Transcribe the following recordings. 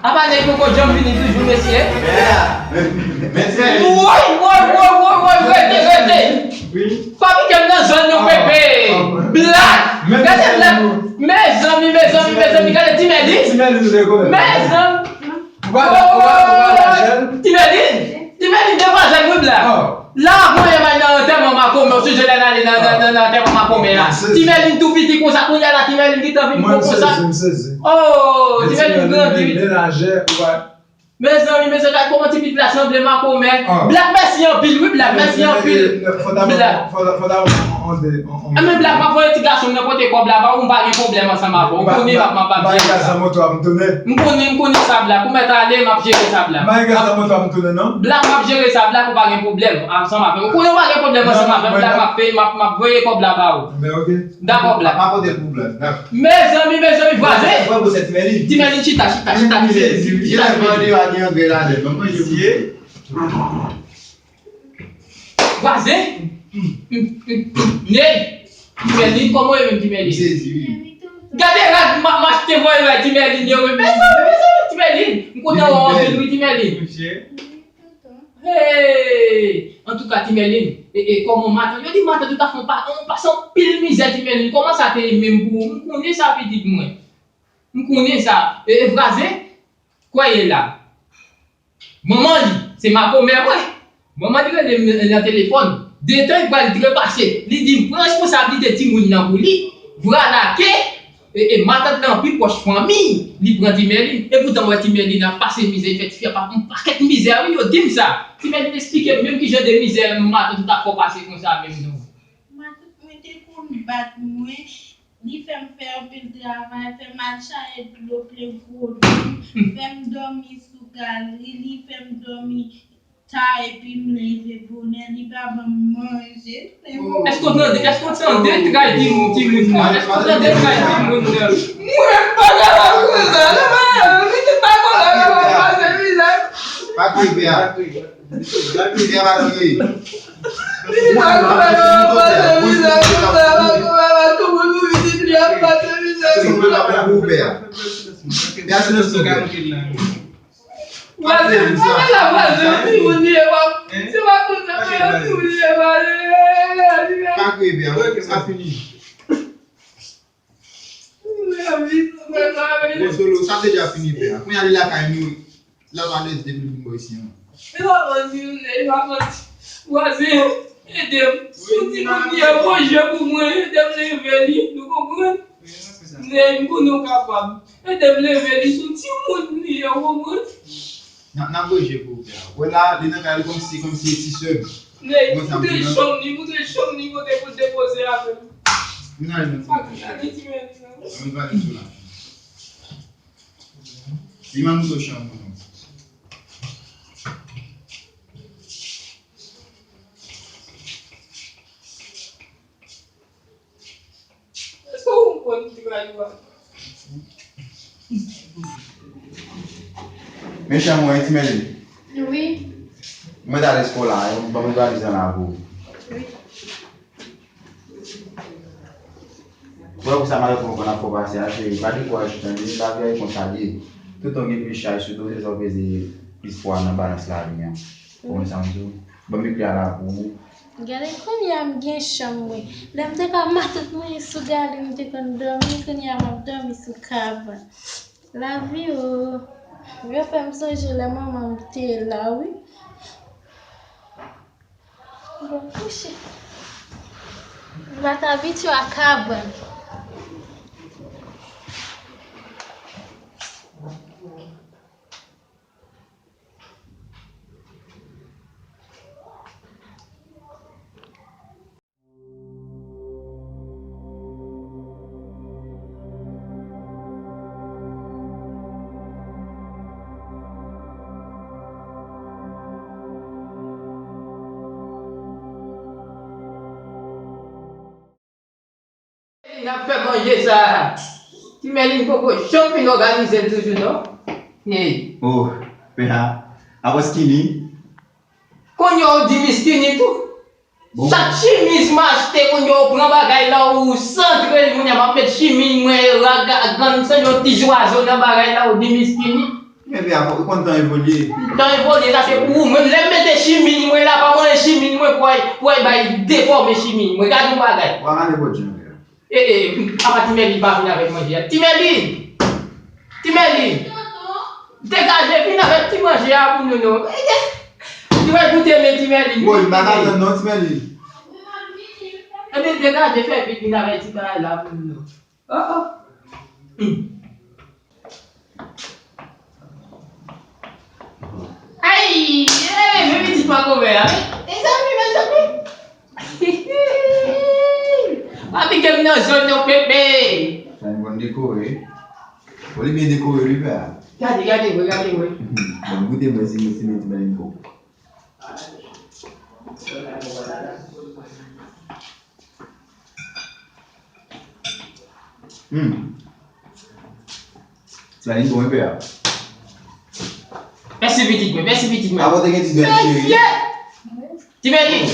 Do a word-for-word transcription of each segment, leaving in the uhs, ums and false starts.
Apa nèg yo ko janm vini toujou, mesye? Woy, woy, woy, woy, woy, rete, rete. Pa pikem nan zòn nou, pepe. Black. Gade Black. Mezanmi, mezanmi, mezanmi, gade Ti Mèlin. Mezanmi. Ti Mèlin, Ti Mèlin devajèl wi, Black. La, mwen menm nan antèman makomè, ou sonje lè n ale nan, nan, nan, nan antèman makomè a. Ti Mèlin tou piti konsa, kounye a la, Ti Mèlin gentan vin gwo konsa. Oh, Ti Mèlin grandi wi. Mezanmi, mesye, gad kòman ti pitit la sanble makomè. Black, mèsi anpil wi, Black, mèsi anpil. Black. Enben Black, m ap voye ti gason m nan pote kòb la ba ou, m pa gen pwoblèm ansanm avè w. Ou konnen m ap, m ap, m ap jere sa. M konnen, m konnen sa, Black. Ou mèt ale, m ap jere sa, Black. Black, m ap jere sa, Black, ou pa gen pwoblèm ansanm avè m. Ou konnen ou pa gen pwoblèm ansanm avè m, Black, m ap peye, m ap, m ap voye kòb la ba ou. Dakò, Black. Pa pote pwoblèm, Black. Mezanmi, mezanmi, vwazen. Ti Mèlin, chita, chita, chita. Vwazen. Nèy. Ti Mèlin, kòman w ye menm, Ti Mèlin? Gade rad m, m achte voye bay Ti Mèlin yo, wi. Mezanmi, mezanmi, Ti Mèlin. M kontan wè w anpil, wi, Ti Mèlin. Hey! Antouka, Ti Mèlin, e, e, kòman matant? Yo di matant ou ta fè yon pa-, yon pase anpil mizè, Ti Mèlin. Kòman sa te ye menm pou ou? M konnen sa, pitit mwen. M konnen sa. E, e, vwazen, kwè ye la. Manman li, se makomè vre. Manman li rele m nan telefòn. De tan li pral trepase. Li di m pran responsablite timoun nan pou li. Vwala ke, e, e, matant lan pi pwòch fanmi li pran Ti Mèlin. E poutan m wè Ti Mèlin ap pase mizè, li fè tifi a pa yon pakèt mizè, wi, yo di m sa. Ti Mèlin eksplike m menm kijan de mizè matant ou ta fè w pase konsa menm non. Matant mwen te konn bat mwen, li fè m fè anpil travay, fè m al chaje dlo plen gwo dlo, fè m dòmi sou galri, li fè m dòmi ta epi m leve bonè, li pa ban m manje. Èske w tande, èske w tande tray timoun, timoun nan? Èske w tande tray timoun nan? Mwen pa kapab konsa, non, mwen pa konsa, mwen pa pase mizè. Pa kriye, a. Byen, pa kriye. Li pa konsa, mwen pa pase mizè konsa, pa konsa, pa tout moun pou pitit li ap pase mizè konsa. Pè a, se nan sou pè. Vwazen, vwazen la, vwazen, yon timoun li ye, pa, se pa konsa, se yon timoun li ye, vwazen. Pa kriye, pè a, sa fini. Bon, Solo, sa deja fini, pè a. Kounye a li lakay nou, l ap alèz depi l vin bò isi an. E pa manti, e pa manti. Vwazen, ede m. Sou timoun li ye, woje pou mwen, ede m leve li, nou konprann? Men, m konnen w kapab. Ede m leve li, sou timoun li ye, w konprann? N ap, n ap woje pou ou, pè a. Wè la, li nan kay li kòmsi, kòmsi e ti sè m. Nèy, koute chanm li, koute chanm li, kote pou l depoze avè m. Vin ale nan ti mèt la. Ann pale sou la. Li mal monte chanm ou non. Èske w konprann ki bay ou a? Men chanm mwen, Ti Mèlin. Wi. Mwen t al lesko la, ban mwen valiz lan la pou ou. Wi. Ou wè pou sa malè pou mwen konn ap fè w pase a, cheri, pa dekouraje tande, lavi a e konsa l ye. Toutan w gen plis chaj sou do w, se sa w peze plis pwa nan balans lavi an. Ou konprann sa m di w? Ban m ekri a la pou ou. Gade kounye a m gen chanm mwen. Lè m te ka matant mwen sou gade m te konn dòmi, kounye a m ap dòmi sou kabann. Lavi o. Yo fè m sonje lè manman m te la wi. Bon, kouche. M pa t abitye a kabann. N ap fè manje sa a. Ti Mèlin poko janm fin òganize l toujou non. Hey. Oh, pè a. Apa Skinny? Kounye a w di mi Skinny tou. Bon. Chak chimiz m achte kounye a w pran bagay la ou santre l kounye a m ap met chimiz mwen raga gann san yon ti zwazo nan bagay la ou di mi Skinny. Men pè a, fòk ou konn tan evolye. Tan evolye, sa se pou ou. Mwen, lè m mete chimil mwen la, pa mwen chimil mwen pou al, pou al bay defòme chimil mwen. Gade yon bagay. Ou pa gade bò djan, pè a. E, e, papa Ti Mèlin pa vin avèk manje a. Ti Mèlin! Ti Mèlin! Degaje, vin avèk ti manje a pou nou, non. Li wè goute men Ti Mèlin. Bon, li pa ka tann non, Ti Mèlin. Ebyen, degaje, fè vit, vin avèk ti bagay la pou nou, non. Oh, oh. Hmm. Ay, eh, men pitit pa konvè a, wi. Mezanmi, mezanmi. Pa pike m nan zòn non, pepe. Sa yon bon dekore. Bon, li byen dekore, wi, pè a. Gade, gade, wi, gade, wi. Bon, goute mwen si, si men ti mwen bon. Hmm. Sa li bon, wi, pè a. Mèsi, pitit mwen, mèsi, pitit mwen. Avan te gen ti dwèt, cheri. Ti Mèlin,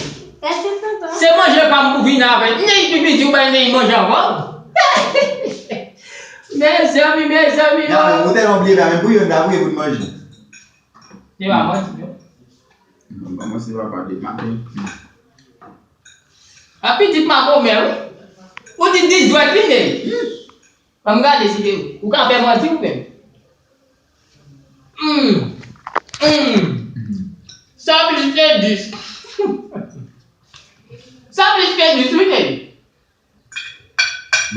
se manje pa m pou vin avè l. Nèg pi piti ou bay nèg manje avan. Mezanmi, mezanmi, non. Ou tèlman bliye, men pou yo, n ta priye pou n manje. Se pa manti, non. Kòmanse papa de maten. A pitit makomè, wi. Ou di dis dwèt li, men. Ban m gade si te ou ka fè manti ou menm. Hmm. Hmm. Sa plis ke dis. Sa plis ke dis, wi, men.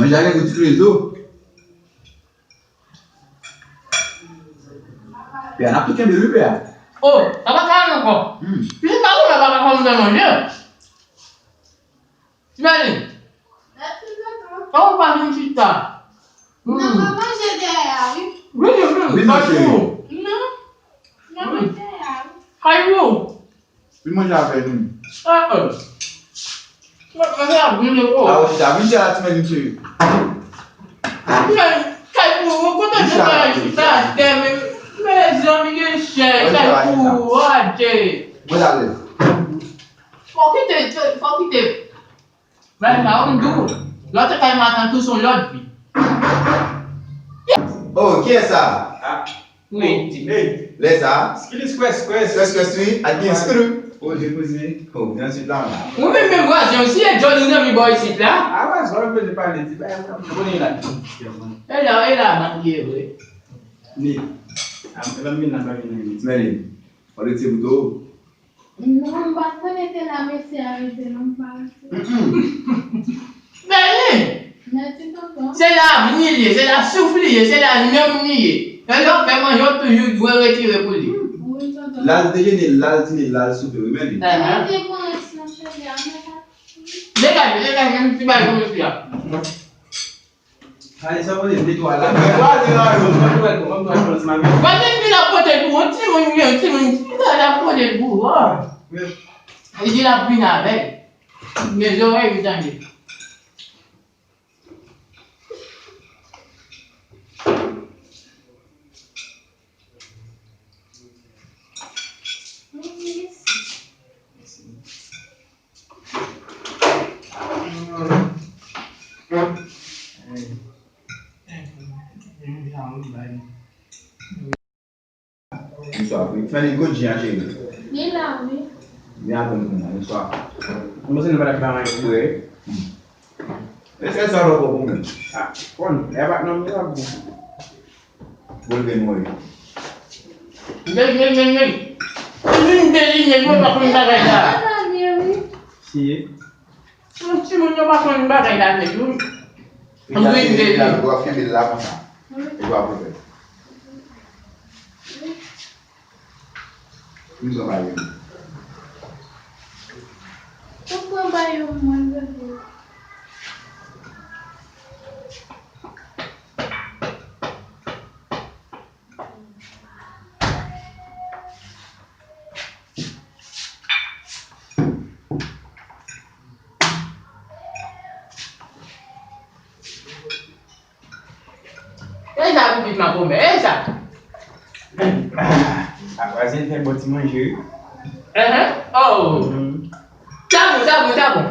Manje a gen gou ti rezo. Pè a, n ap tou kenbe l, wi, pè a. Oh, sa pa ka ale ankò. Hmm. Pitit pa konvè pa ka fè m fè manje. Ti Mèlin. Sa ou pa vin chita? Hmm. Nan, mwen manje dèyè a, wi. Wi, wi, wi, manje. Non. Mwen manje dèyè a, wi. Kay ou? Vin manje avè nou. Ah, ah. Mwen, mwen fè ap vin de ko. Ah, ou chita. Vin chita la, Ti Mèlin, cheri. Men, kay pou ou, kote chita, chita atè, men, mezanmi, gen chè, kay pou ou, adje. Mwen ale. Fò kite, fò kite. Bay pa ou m di w, lòt kay matan tou se yon lòt vi. Oh, kiyès sa? Ah, wi, ti nèg. Lè sa? Skili skwè skwè. Skwè skwè, wi, ak gen skru. Oh, depoze. Oh, nan sit la. Ou menm menm vwazen, ou si e djòl ou nan mi bò isit la. Ah, vwazen, ou bezwen pale, ti bay, ou konnen la. E la, e la, m ap ye vre. Ni. Ah, e pa m vin la, pa vin la. Mèlin, ou retire bouton. Non, m pa t konnen te la mesye a rete non, m pa rete. Mm-mm. Mèlin! Mèsi tonton. Se la vi li ye, se la souf li ye, se la nanm li ye. Lè w fè manje, w toujou dwe retire pou li. Wi, tonton. L al dejene, l al dine, l al soupe, wi, Mèlin. Mwen te pran rès nan cheve a, men pa. Degaje, degaje, m ti bay pou mesye a. Gade sa, kote m te twa la. Gade la, yo. Gade m di l ap pote l pou yon timoun, yon timoun, ti bagay l ap pote l pou ou, oh. Li di l ap vin avè l. Men zòrèy ou tande. Bonswa, wi. Fè li gwo dji a, cheri. Li la, wi. Li atann kounye a, bonswa. Mwen se nou pa t ap ba mwen bwè. Èske sa lòt bò pou mwen? Ah, konn, lè pa t nan mwen, ap bon. Bon, l vin mwen. Men, men, men, men. Li vin de li, men, mwen pa konn bagay la. Si. Yon timoun yo pa konn bagay la nèt, wi. Ann vin de li. W ap kenbe l la konsa. Epi w ap ouvè. Vin pran bagay yo. Ou pran bagay yo mwen, bebe. E sa, pitit makomè, e sa. Apre se fè bon ti manje, wi. Enhen, oh. Mhm. Sa bon, sa bon, sa bon.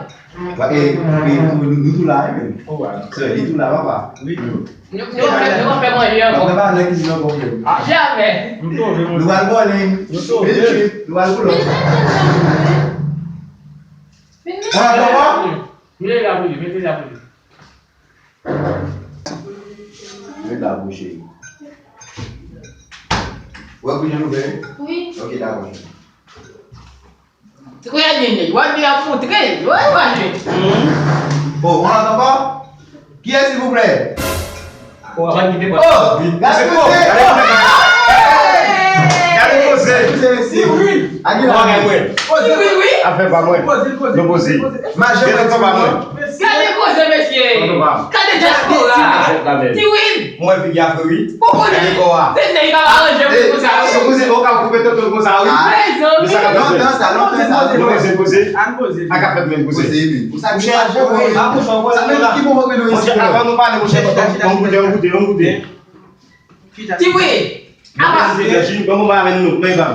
Wa- e, e, nou, nou, nou tou la, wi, men. Sè, li tou la, papa. Nou, nou ap fè, nou ap fè manje ankò. Papa, nan kizin ankò, frè. Jamè. Nou pral vòlè. Nou pral vòlè. Mete la pou li, mete la pou li. Mete la pou cheri. Ou wè kouzen nou fè? Wi. Ok, dakò, cheri. Trè byen, nèg. W ap vin ap montre l. Wi, w ap jwe. Oh, on lòt ankò? Kiyès, silvouplè? Oh, gade koze! Gade koze! Wi, wi. Afè pa mwen. Nou poze. Gade koze, mesye. Gade dyaspora. Ti Wil. Mwen figi a fre wi. Ou konnen, se nèg pa aranje pou konsa, wi. Sou kouzen, ou ka koupe tonton konsa, wi. Mezanmi. Lontan sa, lontan sa. Nou poze, poze. Ann poze. Pa ka fèt menm poze. Poze, wi. Ou sa ki pa jwe, wi. Sa menm ki bon mwen nan espri. Avan nou pale, monchè, on goute, on goute, on goute. Ti Wil. Apa. Bon, bon, avè nou, men gam.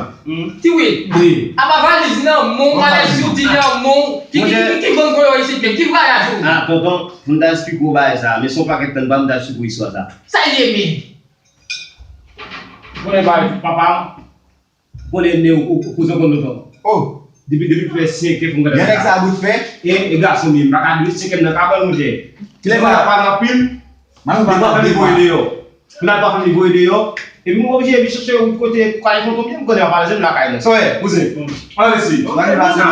Ti Wil. Wi. Apa valiz nan men w, malèt sou ti nan men w. Ki, ki, ki, ki gang koyo isit menm? Ki vwayaj ou? Ah, tonton, m ta esplike w bagay sa, men se yon pakèt tan m pa m ta esplike w istwa sa. Sa l ye menm? Konnen bagay papa m. Konnen ne ou, ou, ou kouzen konn lontan. Oh. Depi, depi prè senk è fò m gade. Gen nèg sa bout fè? E, e gason m ye, m pa ka dwe senk è m nan kabann, monchè. Kilè sa? Li pa nan pil. Li pa fè m voye deyò. Li pa fè m voye deyò. Epi m oblije vin chèche yon kote kay tonton m ye, m konnen apa jwenn lakay mwen. Sa w ye, kouzen? Ann resi. Ann resi,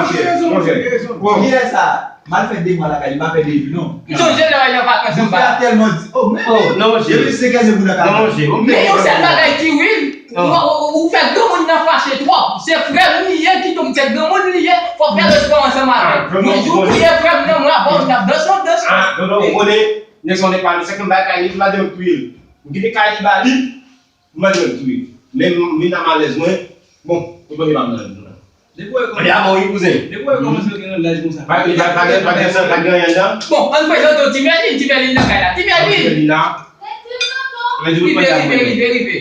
monchè. Monchè. Kilè sa? M al fè de mwa lakay li, m pa fè de jou non. M sonje lè w al nan vakans anba. Bouch la tèlman di, oh, men, oh, non, monchè. Depi senk è se pou nan kay la. Non, monchè. Men yon sèl bagay, Ti Wil, ou, ou, ou fè granmoun nan fache twòp. Se frè m li ye, kite m se granmoun li ye, fò w fè respè ansanm avè l. Mwen, jou w touye frè m nan, mwen avè w, n ap danse yon dans. Ah, non, non, ou konnen, nèg sa w te pale, se ke m bay kay li, m pa di m touye l. M kite kay li ba li, m pa di m touye l. Men m vin nan malèz mwen, bon, ou konnen pa m nan. Depi w wè kòmanse. Depi w wè kòmanse gen yon laj konsa. Pa gen, pa gen, pa gen, pa gen anyen anndan. Bon, ann prezante w Ti Mèlin, Ti Mèlin nan kay la. Ti Mèlin! Ti Mèlin la. Rive, rive, rive, rive.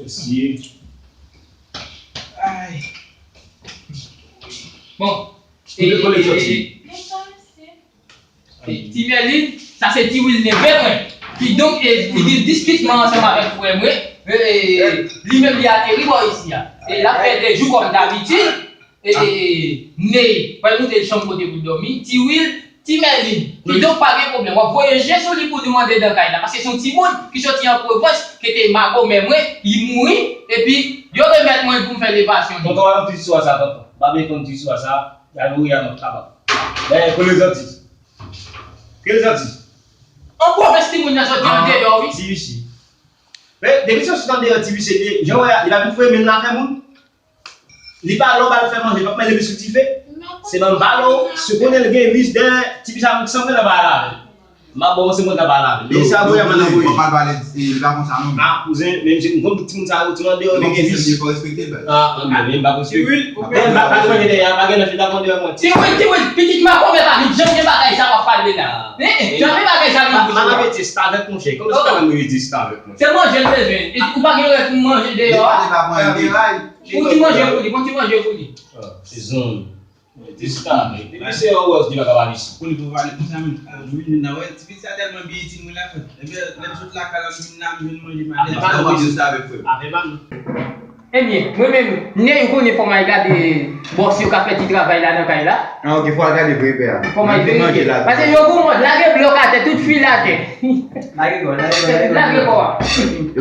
Mesye. Ay. Bon. Kote, kote l soti? E, Ti Mèlin, sa se Ti Wil neve mwen. Kidonk, e, li gen diskitman ansanm avèk frè mwen. E, e, li menm li ateri bò isi a. E, l ap fè de jou kòm dabitid. E, e, Ney pral moute l chanm kote pou l dòmi. Ti Wil, Ti Mèlin. Kidonk, pa gen pwoblèm. W ap voye je sou li pou li mande dan kay la. Paske se yon timoun ki soti an pwovens, ki te makomè mwen, li mouri, epi yo remèt mwen l pou m fè levasyon li. Tonton, pa konn ti istwa sa, tonton. Pa byen konn ti istwa sa. Gade ou ya nan tabak. Dayè, kote l soti? Kote l soti? An pwovens timoun nan soti andeyò, wi. Ti Isi. Men, depi l soti andeyò, Ti Isi, se de, jan w wè a, li pa vin foure men l nan afè moun. Li pa lè w ba l fè manje, l p ap mele li sou dife. Se ban m pale w, si w konnen l gen vis dèyè, Ti Isi a, m sanble nan pale avè l. M ap ba w se mwen k ap pale avè l. Men sa voye a, m ap voye. Fò pa pale, e, li pa konsa non. Ah, kouzen, men m konn tout timoun sa yo, timoun andeyò, li gen vis. Fò respekte l, baz. Ah, men m pa respekte. Men m pa pale manje dèyè a, pa gen nan fil la konn dèyè mwen. Ti Wil, Ti Wil, pitit makomè pa vin janm gen bagay sa w ap pale la. Hein, hein, janm gen bagay sa vin bouch ou a. Madan Betty, se pa avèk monchè. Kòman se pa nan manje, se pa avèk monchè. Se manje l bezwen. E ou pa gen rès pou manje deyò a? Bon ti manje pou li, bon ti manje pou li. Ah, se zon. Diska, men. Depi se yon wòz ki pa ka pale isi. Pou li pou pale konsa menm. Ah, wi, men nan wè, ti pitit sa tèlman byen itil mwen la fè. Epi, lè m sot lakay la, m vin la, m jwenn manje, m ale. Afè pa nou, afè pa nou. Ebyen, mwen menm, Ney, ou konnen fò m al gade bòs yo k ap fè ti travay la nan kay la. Ah, ok, fò al gade pou repè a. Fò m al verifye. Paske yo gou mòd, lage blòk atè, tout fil atè. Lage kò, lage kò, lage kò. Lage kò a.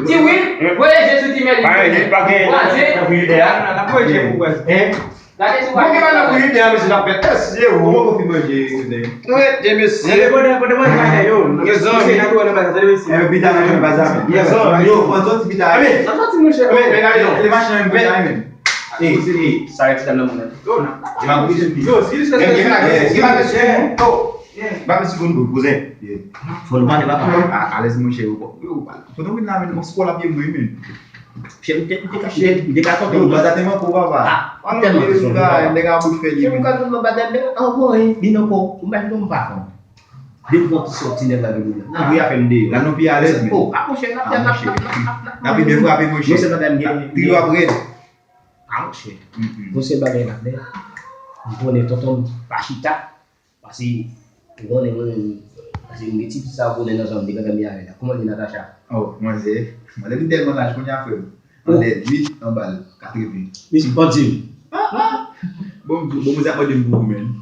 Ti Wil, voye je sou Ti Mèlin. Pa gen, pa gen, pa gen nan pwojè a. N ap voye je pou wè. Hein? Gade sou. Mwen ki pa nan pwojè a, mesye, n ap fè tès, se ou. Kòman konfime je, kouzen? Rete, mesye. Pandan, pandan mwen gade yo. Gen zanmi. Mesye, n ap wè nan bagay, tande, mesye. E, pita nan bagay. Gen zanmi. Yo, pran zòt, pita. Sa sòti, monchè. Men, men, gade, non. Se machin an, men, men. Ey, ey, sa rete nan moun nan. Yo, nan. Yo, si, si, si, si, si, si, oh. Ba mwen segonn pou kouzen. Fò nou pale, papa. A, alèz, monchè, yo, yo, pale. Fò nou vin la, men, on spò la byen mwen, men. Chè, m te, m te ka, m te, m te ka tonbe. Yo, baz la te manke w, papa. Ah, tèlman. Nèg a bout fè li, men. Chè, m ka tonbe, baz la, men, an bon, li nan kò, m pa tonbe, m pa tonbe. Depi w ap sòti nèg la vin la. Nan voye afè m deyò. La nou pi alèz, men. Oh, a monchè, n ap, n ap, n ap, n ap, n ap, n ap pi byen frape, monchè. Monchè, bagay m gen. Trio ap rèd. A monchè. Yon sèl bagay n ap fè. M konnen tonton m pa chita. Paske, ou konnen mwen menm, paske m gen ti fi sa konnen nan zòn de Granmèt avè la. Kòman li Natacha? Oh, manzè, manzè li tèlman laj kounye a, frè m. Anlè uit anba l, katreven. Li pandye m. Ah, ah. Bon, bon, bon, sa mande m pou ou menm.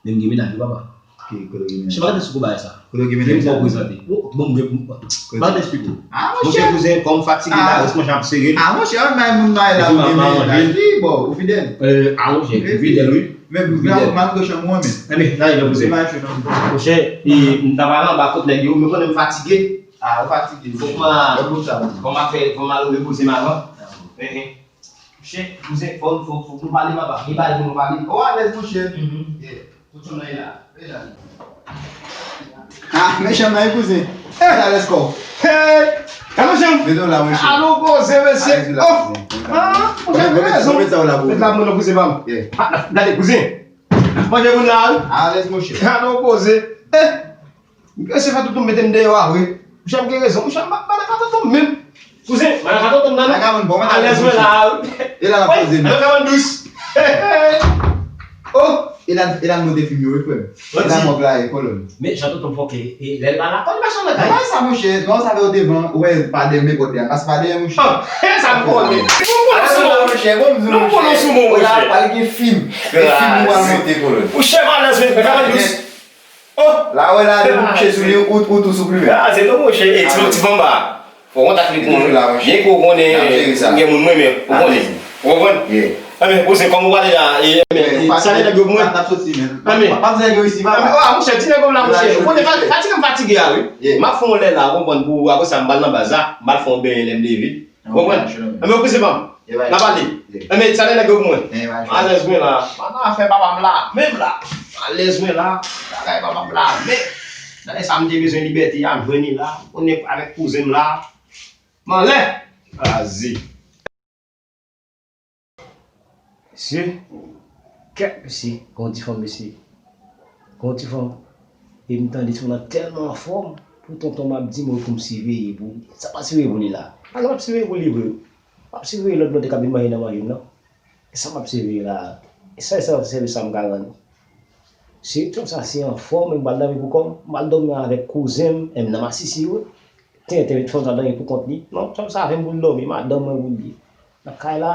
Men m gen mennaj wi, papa. Ki kote w gen mennaj? Chema, gade sou kou bagay sa. Kote w gen mennaj? Bon, prezante. Bon, bon, bon. Ban m eksplike w. Ah, monchè. Monchè, kouzen, kòm fatige la, res monchè ap sere. Ah, monchè, an bay moun bay la, ou gen mennaj. Wi, bon, ou fidèl. Ah, monchè, ou fidèl, wi. Men, malgre chanm ou an, men. Enben, sa e kouzen. Monchè, m ta pral anba kot nèg yo, men konnen m fatige. Ah, ou fatige. Fòk m a, fòk m a fè, fòk m al repoze m avan. Monchè, kouzen, fò, fò, fò nou pale, papa. Gen bagay pou nou pale. Oh, alèz, monchè. Yeah. Tout chanm nan e la. E la. Ah, men chanm nan e kouzen. Eh, alèz kò. Hey! Alèz chanm. Mete w la, monchè. Alò, kouzen, mesye. Alèz la, kouzen. Ah, monchè, gen rezon. Mete sa w la, kouzen. Mete la, mwen, kouzen, pa m. Yeah. Ah, gade, kouzen. Manje moun la, wi. Alèz, monchè. Alò, kouzen. Eh! Mesye, fè tonton m mete m deyò a vre. Monchè, m gen rezon. Monchè, m pa, pa nan ka tonton m menm. Kouzen, pa nan ka tonton m nan, non. Alèz mwen la a, wi. E la, la poze m. Nan kabann dous. Oh, e la, e la nou te fim yo, wi, frè m. E la mòg la ye, kolòn. Men jan tonton m fòkè, e lè l pa la, kòm machan nan kay. Non, sa, monchè, non, sa fè yo te van, ou wè, pa dèyè men kote a, pas pa dèyè, monchè. Ah, e sa m konnen. Nou pran sou mwen, monchè, bon, m di, non, monchè, pran sou mwen, monchè. Pral gen fim. E fim nou pral monte, kolòn. Monchè, alèz mwen, kabann dous. Oh! La wè la, depi w kouche sou li, ou, ou tou sou plimen. Ah, se nou, monchè, e ti, ti fanm ba. Fò kontak li pou mwen. Byen ke w konnen, gen moun mwen, men ou konnen. Ou konprann? Anben, kouzen, kòm ou pale la, e, men, sa nèg yo pou mwen. Anben. Pa di nèg yo isi, papa. Ah, monchè, di nèg yo la, monchè. Ou konnen, fatige m fatige a, wi. M ap fè yon lè la, ou konprann, pou apre sa, m pral nan baz la, m pral fè yon benyen lè m leve. Ou konprann? Anben, kouzen pa m. N a pale. Anben, sa nèg yo pou mwen. Alèz mwen la. Ann afè papa m la. Menm la. Alèz mwen la. Bagay papa m la. Men, gade sa m te bezwen libète a, m jwenn li la. Konnen avèk kouzen m la. M anlè. Kraze. Mesye. Kèt, mesye. Gon ti fanm, mesye. Gon ti fanm. E m tande ti fanm nan tèlman anfòm. Pou tonton m ap di m, wi, pou m siveye pou li. Sa pa siveye pou li la. Alò, m ap siveye pou li vre. M ap siveye lòt blòdè k ap vin manje nan manje m nan. E sa m ap siveye la. E sa, e sa, sèvis sa m ka rann. Si fanm sa si anfòm, m pral dòmi pou kò m, m pral dòmi avèk kouzen m, e m nan masisi, wi. Tenten, fanm sa dòmi pou kont li. Non, fanm sa avè m pou l dòmi, madanm mwen pou l ye. Nan kay la,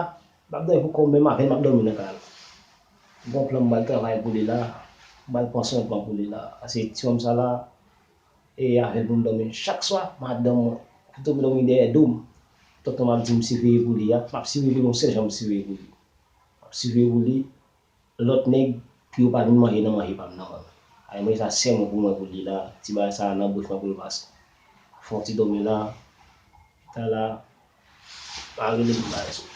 m ap dòmi pou kò m, menm avè l m ap dòmi nan kay la. Gon plan m pral travay pou li la, m pral panse yon plan pou li la. Paske ti fanm sa la, e avè l pou m dòmi chak swa, madanm mwen, pou tonbe dòmi dèyè do m. Tonton m ap di m siveye pou li a, m ap siveye pou li, yon sèl jan m siveye pou li. M ap siveye pou li, lòt nèg, pou yo pa vin manje nan manje pa m nan, mwen. Ay, manje sa sèlman pou mwen, pou li la, ti bagay sa nan bouch mwen pou l pase. Fè yon ti dòmi la, ta la, pa rele m bagay sou.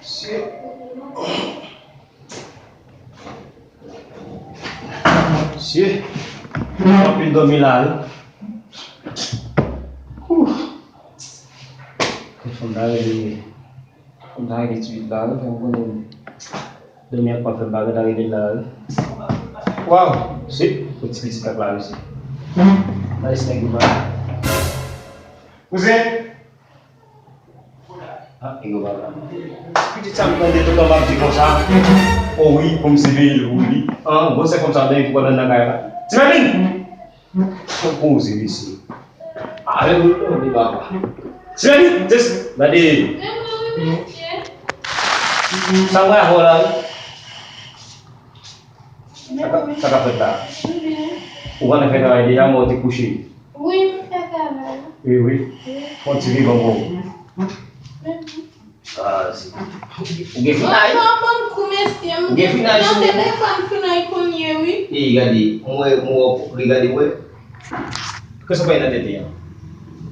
Mesye. Mesye. Anpil dòmi la, wi. Ouf. Fò m ta rele. Fò m ta rele ti pitit la, wi, fò m konnen. Dòmi ak pa fè bagay, ta rele l la, wi. Waw, se pou ti pitit ak la, mesye. Nice nèg yo, man. Kouzen! Ah, nèg yo pa la. Pitit sa m tande tout anba di konsa. Oh wi, pou m siveye l, wi. Ah, bon, se konsa, nèg yo pa nan kay la. Ti Mèlin! Poze, mesye. Avè nou, nou, nou, papa. Ti Mèlin, tes, gade. Sa mwen avè w la, wi. Sa ka, sa ka fèt la. Ou pa nan fè travay deja, mwen te kouche. Wi, m fè travay. Wi, wi. Fon ti vivan bon. Ah, si. Ou gen finay? Ou gen finay sou ou. Nan telefòn finay kounye, wi. E, gade, mwen, mwen, gade, wè. Kisa w bay nan tete a?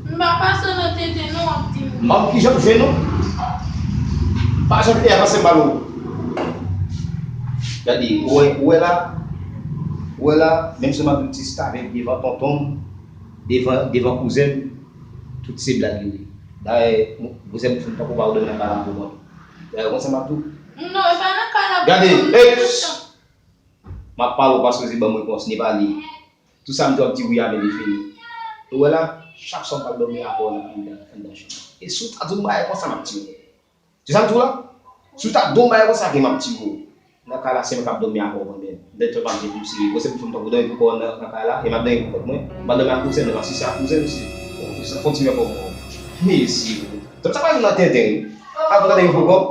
M pa pase nan tete, non, w ap di m. M ap kijan m jwe, non? Pa janm te avanse m ba nou. Gade, ou wè, ou wè la? Ou wè la? Menm si m ap di w ti stavèk devan tonton m, devan, devan kouzen m, tout se blag yo ye. Dayè, kouzen m fin tankou pa w dòmi nan kay la pou kont. Dayè, konsa m ap tou. Non, e pa nan kay la pou kont. Gade, e, M ap pale w paske se ban m repons, li pale. Tout sa m di w ap di wi avè li fini. Ou wè la, chak swa m pral dòmi avè w nan anndan, anndan chanm. E si w ta di yon bagay konsa, m ap tiye w. Se sa m di w la? Si w ta di yon bagay konsa, ke m ap tiye w. Nan kay la, se mwen k ap dòmi avè w, mwen menm. Dèyè tèt pa m gen pou m serye. Gwo se pou m tankou dòmi pou kò nan, nan kay la, e m ap dòmi pou kont mwen. M ap dòmi ak kouzen, m ap sise ak kouzen, misye. Bon, sa fon ti mè kò mwen. Mesye, zòt sa pa vin nan tenten, wi. Avan tande yon fo kòb.